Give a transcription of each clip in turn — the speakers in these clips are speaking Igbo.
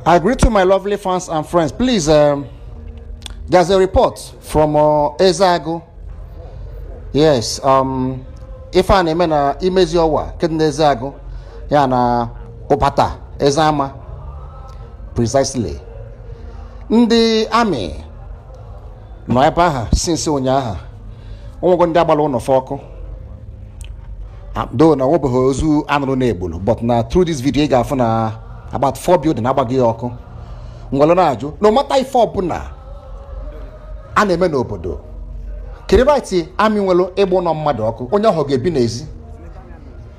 I greet to my lovely fans and friends. Please, there's a report from Ezeagu. Yes, ife a na-eme na imezi ọwa kedụ na Ezeagu ya na Ụpata Ezeama precisely. Ndị amị nọ ebe ahụ since ụnyaahụ, onwego ndị agbara ụlọ fa ọkụ, though na onwebeghị ozu anụrụ na-egbulu, but na through this video ị ga-afụ na about four building agbaghị ya ọkụ. Ngwalụ na-ajụ, no matter ife ọbụla a na-eme n'obodo, kedu right amị nwere ịgba ụlọ mmadụ ọkụ? Onye ọhụ ga-ebi n'ezi?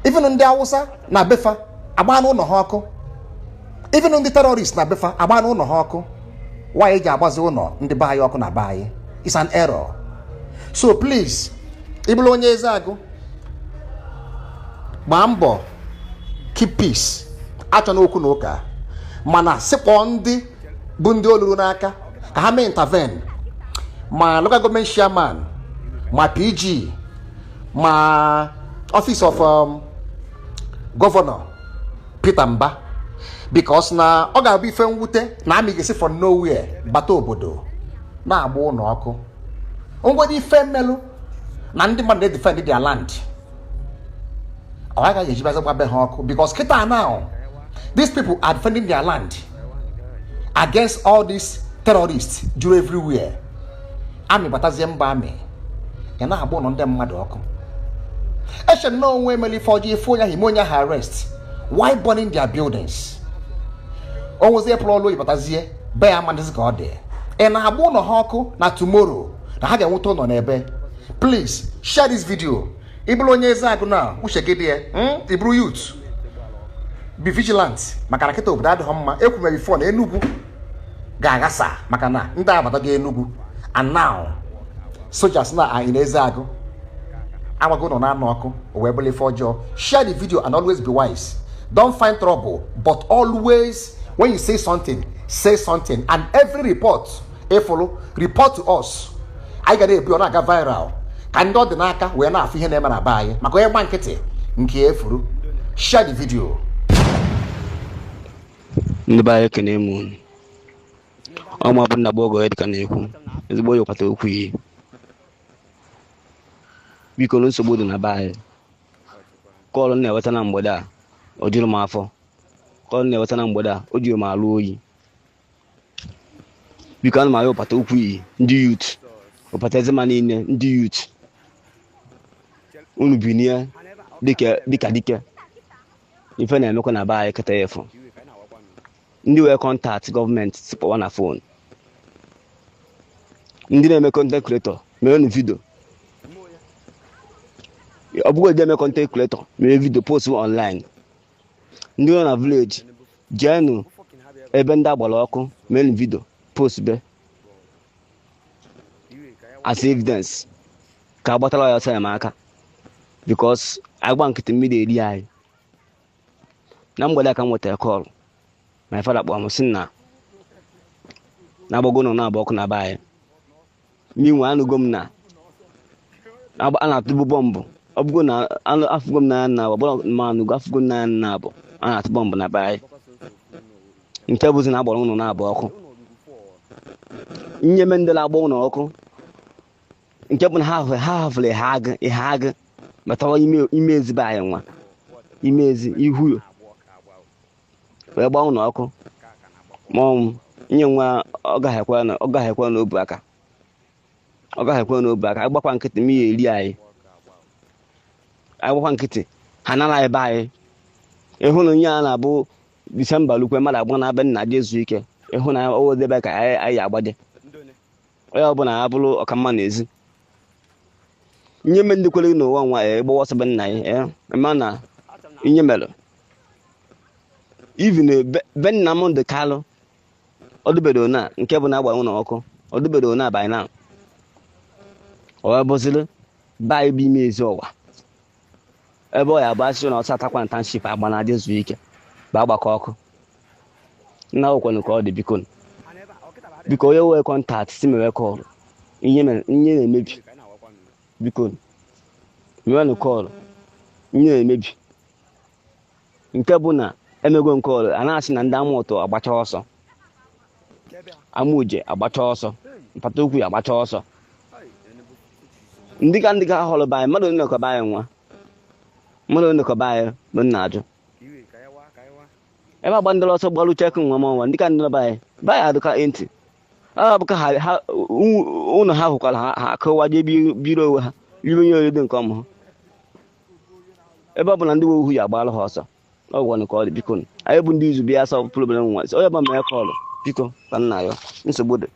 Even ndị Awụsa na befa agba n'ụlọ ha ọkụ, even ndị terrorist na befa agba n'ụlọ ha ọkụ, why eji agbazi ụlọ ndị be anyị ọkụ na be anyị? It's an error. So please, ị bụrụ onye Ezeagụ, gbaa mbọ keep peace. Achọ n'okwu na ụka, mana sịkpọọ ndị bụ ndị olulu n'aka ka ha mee intervene, ma local government chairman, ma PG, ma office of Governor Peter Mba, because na ọ ga-abụ ife mwute na amị ga-esi from nowhere bata obodo na-agba ụlọ ọkụ. Ngwede ife mmelụ na ndị mmadụ na-edefend their land, ọ agaghị ejibazi gbabe ha ọkụ, because kịta now these people are defending their land against all these terrorists juru everywhere. Amị batazie mba, amị ya na-agba ụlọ ndị mmadụ ọkụ. Eche nnọọ onwe emere ife ọjọọ, ife onye ahụ, ime onye ahụ arrest. Why burning their buildings? O nwezie pụrụ ọlụ ịbatazie be ya amadịzi ka ọ dị. Ị na-agba ụlọ ha ọkụ na tomorrow na ha ga-enweta ụlọ n'ebe. Please share this video. Ị bụrụ onye Ezeagụ na uche gị dị ya, ị bụrụ youth, be vigilant, maka na kịta obodo adịghị mma. Ekwume before na Enugu ga-aghasa, maka na ndị abatago Enugu, and now soldiers na anyị na Ezeagụ agbago nọ na-anụ ọkụ. O wee bụrụ ife ọjọọ. Share the video and always be wise. Don't find trouble, but always when you say something, say something. And every report ịfụrụ, report to us. Anyị ga na-ebu ọ na-aga viral ka ndị ọ dị n'aka wee na-afụ ihe na-eme na be anyị, maka onye gba nkịtị nke efuru. Share the video. Ndị be anyị, ekene m unu. Ọma bụ nna gbo ogo dịka na-ekwu ezigbo onye kwata okwu iyi. Biko, na nsogbu dị na be anyị. Call m na-enweta na mgbede a, o juru m afọ. Call m na-enweta na mgbede a, o juru m alụ oyi. Biko, ana m arịọ ụpata okwu iyi, ndị youth Ụpata Ezema niile, ndị youth, unu binie dịka dike. Ife na-emekwa na be anyị kịta efu. Ndị wee contact gọọmenti si kpọwa na phone, ndị na-eme content creator merenụ video. Ọ bụghị ndị eme content creator mere video post online. Ndị nọ na village, jeenụ ebe ndị agbara ọkụ, merenụ video post be as evidence ka agbatara ya ọsọ enyemaka, because agba nkịtị, mmiri eri anyị. Na mgbede a ka m nwetara call. My father kpọrọ m sị na na-agbago nọ na-agba ọkụ na be anyị. Minwe anụgo m na a na-atụbu bọmbụ. Ọ bụgo na afụgo m n'anya na ọ bụrụ ma anụgo, afụgo m n'anya na abụ a na-atụ bọmbụ na be anyị, nke bụzi na agbara ụlọ na-abụ ọkụ. Nyeme ndị na-agba ụlọ ọkụ, nke bụ na ha hafụrụ ihe agụ, ihe agụ batawa ime ezi be anyị, nwa ime ezi ihu wee gbaa ụlọ ọkụ. Ma ọ nye nwa, ọ gaghị ekwe na ọ gaghị ekwe n'obu aka, ọ gaghị ekwe n'obu aka. Agbakwa nkịtị, mmiri eri anyị. Agbakwa nkịtị, ha nara ebe anyị. Ịhụ na onye a na-abụ Disemba lukwe, mmadụ agba na be nna je ezu ike. Ịhụ na o debe ka anyị agbaje, onye ọbụla ya bụrụ ọkamma n'ezi. Nye me ndị kwere n'ụwa nwa ịgbawa ọsọ be nna ya, ma na ihe mere even be nna m dị kalụ ọdụbedo na nke bụ na agba ụlọ ọkụ ọdụbedo na by now. Ọ wee bụziri be anyị bụ ime ezi ọwa ebe ọ ya bụ asịrị na ọsọ atakwa na township agba na adị zuo ike bụ agbakọ ọkụ nna okwenụ ka ọ dị. Biko, biko, onye wee contact si mewe call. Ihe mere, ihe na-emebi. Biko, mewenụ call. Ihe na-emebi, nke bụ na emego nke ọrụ a na-asị na ndị ama ụtọ agbacha ọsọ. Amuje agbacha ọsọ, mpata okwu ya agbacha ọsọ. Ndị ka họrọ be anyị, mmadụ nnọkọba anyị nwa, mmadụ nnọkọba anyị bụ nna ajụ. Ebe agba ndị ọsọ gbalụ chekụ nwa m ọnwa, ndị ka ndị be anyị be anyị adịka ntị. Ọ bụ ka ha ụlọ ha hụkwara ha akụwa jee biri onwe ha, ribe nye oriri nke ọma ha. Ebe ọ bụ na ndị nwe ohu ya agbalụ ha ọsọ. Ọ gwara ka ọ dị, biko anyị bụ ndị izu bịa asọ problem nwa onye bụ mee kọlụ, biko ka nna ya nsogbu dị.